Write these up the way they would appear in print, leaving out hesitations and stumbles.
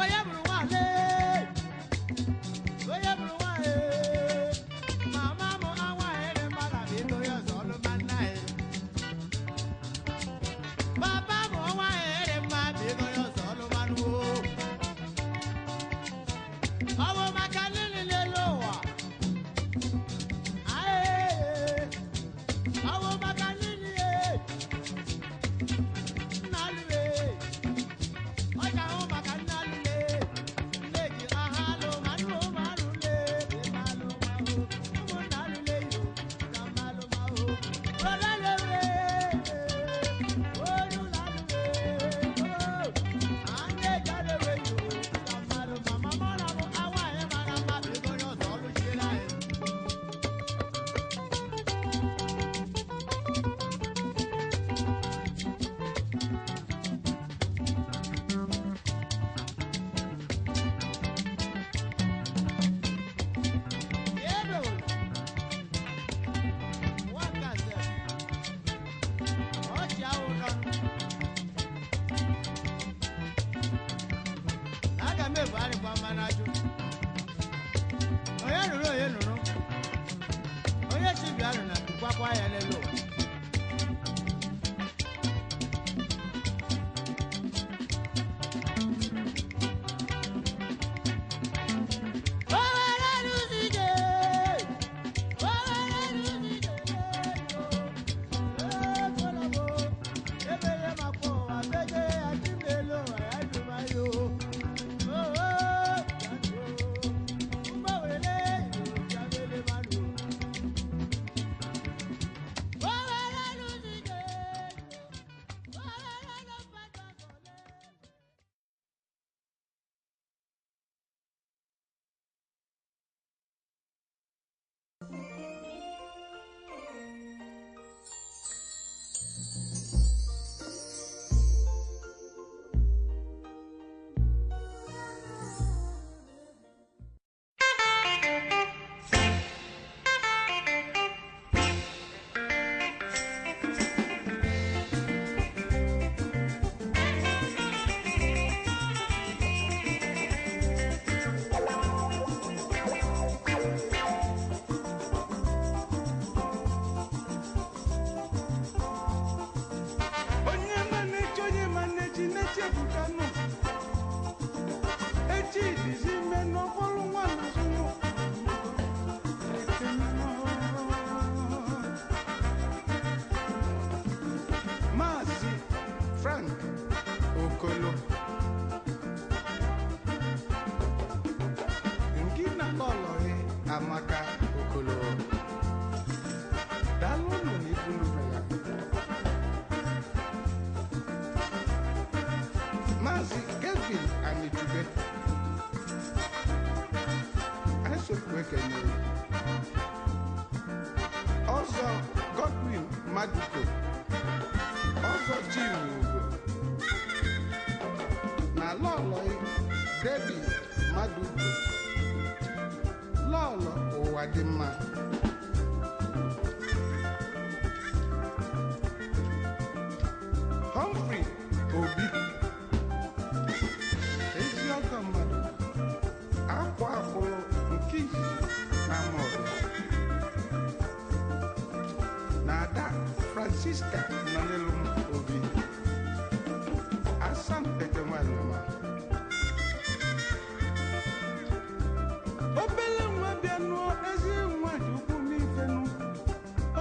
Onye bụrụ nwaale, onye bụrụ nwaale, mama m anwaghịrị mmadụ bụ ego ya ọzọ ọlụ ma nna ya. Papa m anwaghịrị mmadụ ego ya ọzọ ọlụ ma nụ o. Ọ bụ maka nini n'elu ụwa. Ae, ọ bụ maka nini e. Nna alụ e. Ọ ga-ahụ maka nna alụle. Nne ji aha alụ ma nnu ma alụle. Ebe alụ ma o. Ụmụnna alụle yo. Na mma alụ ma o. Brọda lewe. Onye ụlọ alụle. Anyị eji alụwe yo. Na mma alụ ma. Mama ọ na-abụ awa anyị mara mma bụ ego onye ọzọ ọlụchiere anyị. Ebe nwata sef, ọchị ahụ nọ. Aga m ebugharịkwa mmanụ ajụ. Onye nụrụ onye nụrụ. Onye si bịa nụ na tụkwakwa ya n'elu ụwa. Owere n'ụzọ ije. Onye ma na-echi, onye ma na-echi na-echefuka nụ. Echi dịzi ime n'ọkpọrọ nwa na-azụ nụ. Maazị Frank Okolo, nke na lọlọrị Amaka Okolo, daalụ nụ na ibulu ya. Maazị Kevin Anijube, asokwu ekenere. Ọzọ Godwin Maduko, Ọzọ Chinwugo, na Lọlọi Debi Maduko, Lọlọ ụwa dị mma. Humphrey Obi, ezi ọgọ mmadụ, akwa akwụrụ nke izizi na Amọbịa, na Ada Francisca Nọnyelụ m Obi, asampete nwanyị ọma. Obele nwa bịa nụọ ezi nwa dị ukwu n'ifenụ,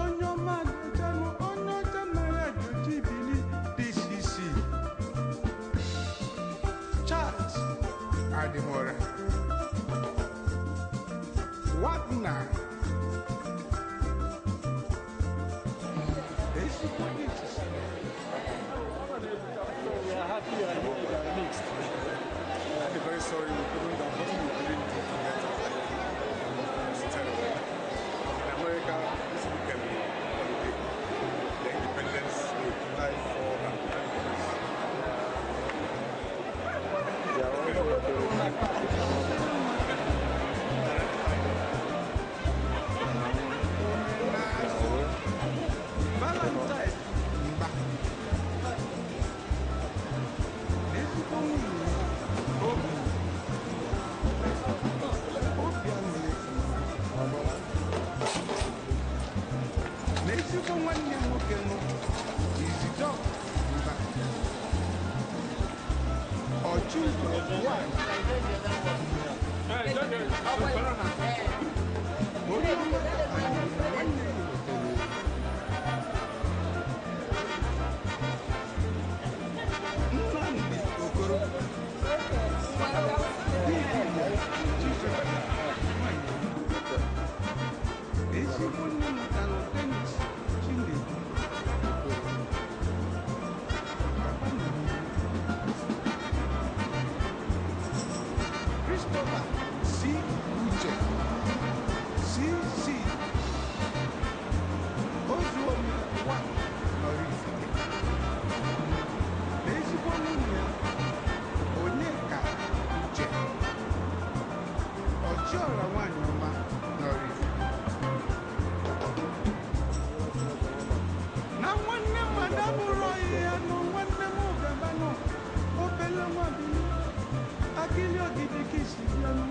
onye ọma dịchanụ, onye ọcha mara joji bili DCC Charles Adimora Wagner, ezigbo izizi. We are happy and we are mixed. I'm very sorry we couldn't, unfortunately, we couldn't get together. It's terrible. In America, this weekend holiday, the Independence Day, July 4 and They are also Valentine Mba, ezigbo nwunye ya. Ochudo one. Onye ọma nwanne ya wetere. Nnamdi Okoro. Di ya Chizoba nwanyị. Ezigbo nne mụtara Dennis Chinedu Okoro. Papa na mama. Christopher C. Uche, CC, Ozuome 1 Oraifite. Na ezigbo nwunye ya, Onyeka Uche, Ọchịọra nwanyị ọma n'Oraifite. Na nwanne m adabụrụ ya nụ nwanne m gabanụ obele nwa bili akili ogidi ka isi bịa nụ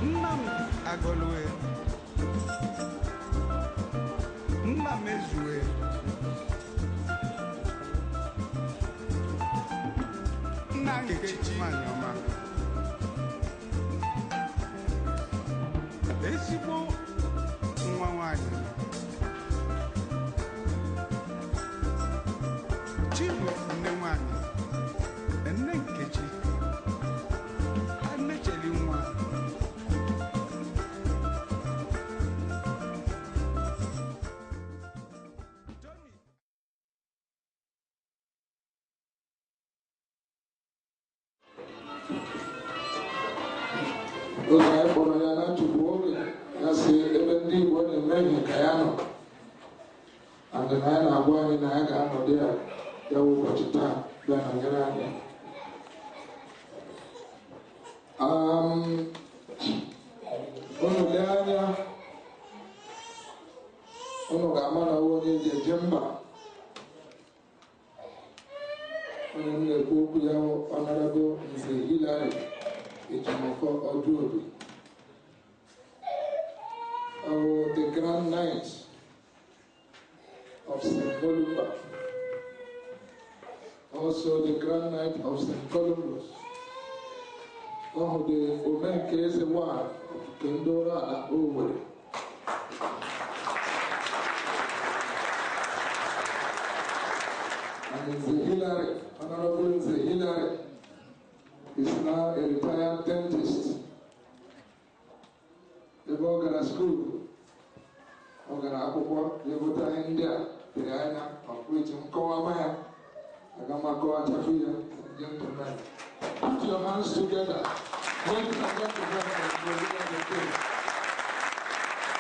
Nnamdi Agolue, nna m ezue, nna Nkechi nwanyị ọma, ezigbo nwa nwanyị, Chinwe nne nwanyị, nne Nkechi, Annecheli nwa. Johnny. Oge anyị kpọrọ ya na nchukwu oge ya si ebe ndị Igbo na-eme ihe ka ya nọ and na ya na-agwa anyị na ya ga-anọdụ ya ya wụ ụbọchị taa bịa nọnyere anyị. Unu lee anya unu ga-ama na ọwụ onye eji eje mba, onye m na-ekwu okwu ya wụ Honorable Nze Hilary Ejimofo Oduobi, oh, the Grand Knight of St. Columba, also the Grand Knight of St. Columbus, oh, the Omenke Eze one of Kendora na Owerri. And Nze Hilary, Honorable Nze Hilary, is now a retired dentist. Ebe ọ gara skuul, ọ gara akwụkwọ lebụta ihe ndị a dere anya ọkpụiche nkọwa ya aga m akọwachafu ya. Gentlemen, put your hands together. Ladies and gentlemen, the king.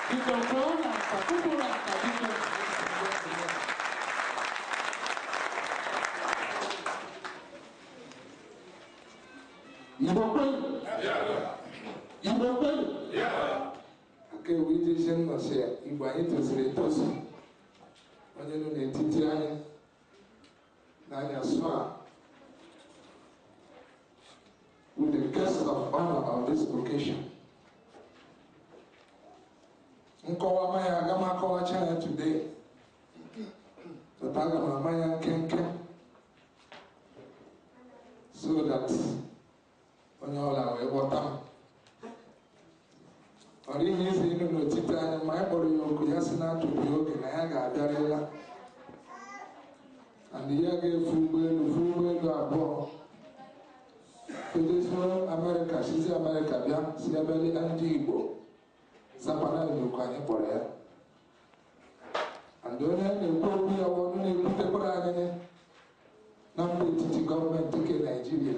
Biko kụọ na nka, kụpụrụ aka, biko, ladies and gentlemen. Igbo kwenu? Igbo kwenu? Aka ewu ije isi nnọchi ya, Igbo anyị tozuru etozu. Onye nọ n'etiti anyị n'anyasụ a with the guest of honor of this occasion. Nkọwa ama ya aga m akọwacha ya today, but aga m ama ya nkenke so that onye ọbụla wee ghọta m. Ọ dịghị ize ịnụ n'otiti anyị ma anyị kpọrọ ya oku ya si na-atụghị oge na ya ga-abịarịla and ya ga-efu ụgbọelu fu ụgbọelu abụọ fejezuo Amerịka, sizi Amerịka bịa si ebe ndị Igbo zapana oku anyị kpọrọ ya. And onye na-ekwu okwu ya bụ ọnụ na-ekwutekwara anyị na mba etiti gọọmenti nke Naijiria.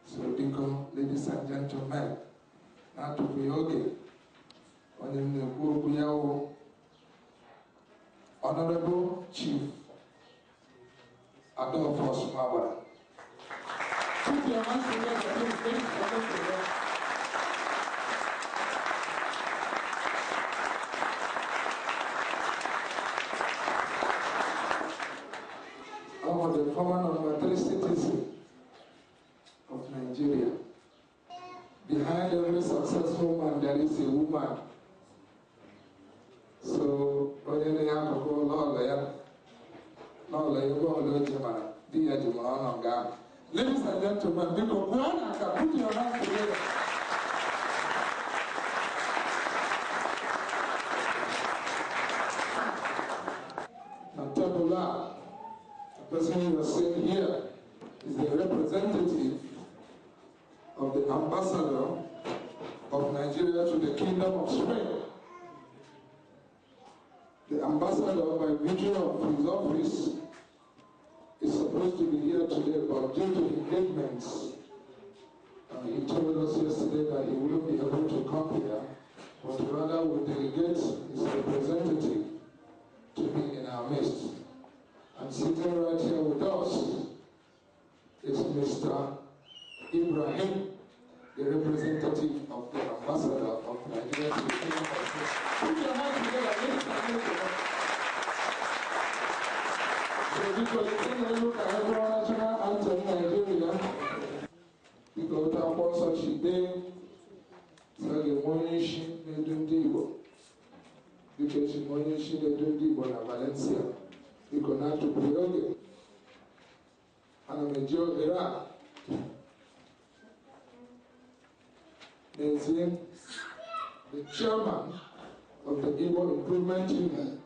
So biko, ladies and gentlemen, na-atụfughị oge, onye m na-ekwu okwu ya wụ Honorable Chief Adolphus Nwabara. Put your hands together, please, ladies and gentlemen. Of the former number 3 citizen of Nigeria. Behind every successful man, there is a woman. So, onye na ya akụkụ ụlọ ọlụ ya, N'ụlọ ebe ọbụla o ji mara di ya ji mara ọnọ nga ahụ. Ladies and gentlemen, biko kụọ na aka, put your hands together. Na tebụl a, the person you are seeing here is the representative of the ambassador of Nigeria to the Kingdom of Spain. The ambassador, by virtue of his office, is supposed to be here today, but due to engagements, he told us yesterday that he wouldn't be able to come here, but rather would delegate his representative to be in our midst. And sitting right here with us is Mr. Ibrahim, the representative of the ambassador of Nigeria to the Kingdom of Spain. Put your hands together, ladies and gentlemen. So biko lete ka anyị gụọ national anthem Nigeria. Biko otu akwụkwọ nsọ si dee, sị a ga-enwe onye isi na-edu ndị Igbo. Dịka esi nwe onye isi na-edu ndị Igbo na Valencia. Biko na-atụpụghị oge. Ana m eji ohere a n'ezie the chairman of the Igbo Improvement Union,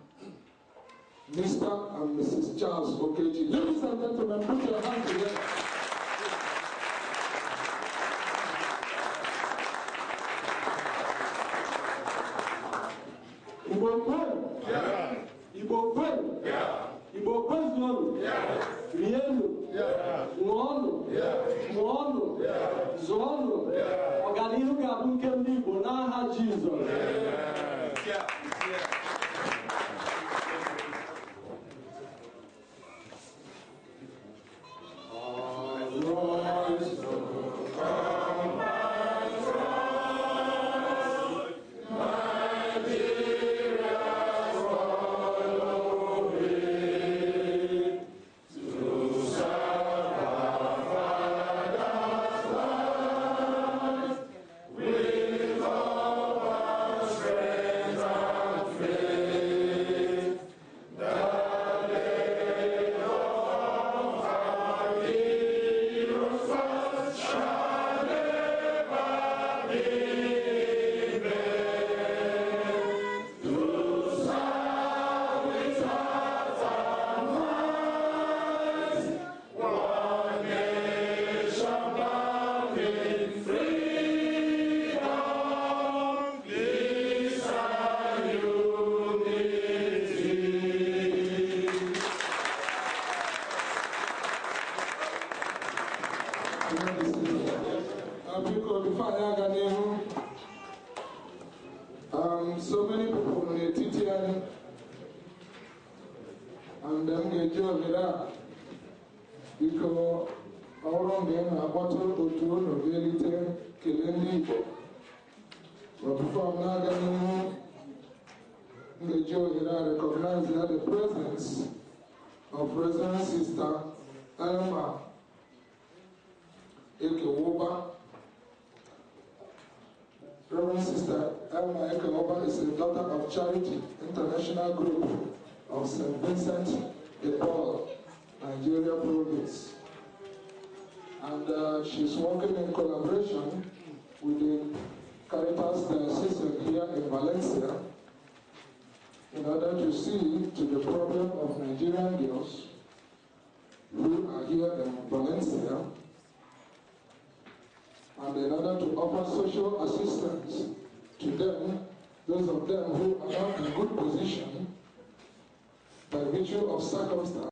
Mr. and Mrs. Charles Okechi. Ladies and gentlemen, put your hands together. Igbo kwenu! Igbo kwenu! Igbo kwezuonu! Rienu! Ṅụọnụ! Mụọnụ! Zụọnụ! Ọganihu ga-abụ nke ndị Igbo n'aha Jizọs. Biko, before anyị aga n'ihu, so many people nọ n'etiti anyị, and m ga-eji ohere a, biko, ọ bụrụ mgbe ị na-akpọtụ otu unu ga-elite kelee ndị Igbo. But before m na-aga n'ihu, m ga-eji ohere a recognize the presence of Reverend Sister Elma Ekewuba. Reverend Sister Elma Ekewuba is a daughter of Charity International Group of St. Vincent de Paul, Nigeria Province. And she's working in collaboration with the Caritas Diocese here in Valencia in order to see to the problem of Nigerian girls who are here in Valencia, and in order to offer social assistance to them, those of them who are not in good position by virtue of circumstance.